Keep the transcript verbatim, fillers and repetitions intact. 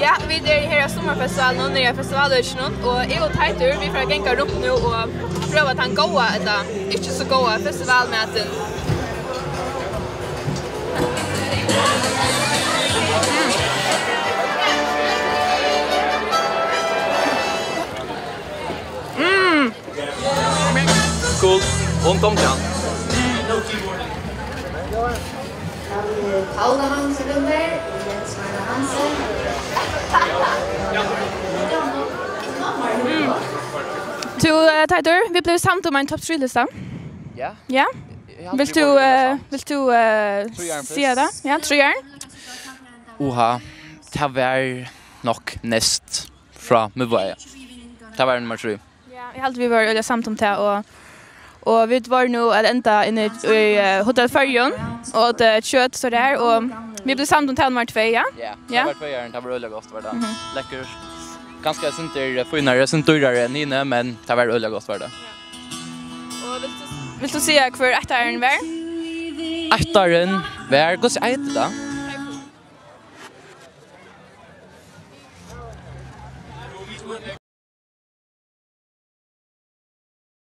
Ja, vit eru her á summarfestivalinum, niðri á festivaløkinum, og eg og Teitur, vit fara at ganga runt nú og prøva tann góða, ella ikki so góða, festivalmatin. Mm. Cool. Hon kom til hann. Paula Hansen Lundberg og Jens Werner Hansen. Mm. Tú, eh, Teitur, vit blivu samd um ein topp trý lista. Ja. Ja? Eg haldi, vilt vit tú, vóru øll eh, samd. Vilt tú, eh, trýarin fyrst. Siga tað? Ja, trýarin. Uha, tað var nokk Nest frá Miðvági. Tað var nummar trý. Ja, eg haldi, vit vóru øll samd um tað, og, og vit vóru nú at enda inni í, í, eh, Hotel Føroyum, og áttu, eh, kjøt, so tað her, og vit blivu samd um tað nummar tvey, ja? Ja, ja. Tað var tveyari, tað var øgiliga gott, var tað. Mhm. Lekkurt. Kanska eitt sindur, eh, fínari, eitt sindur dýrari enn hini, men tað var øgiliga gott, var tað. Og vilt tú, vilt tú siga, hvør eittarin var? Eittarin var, hvussu eitur tað?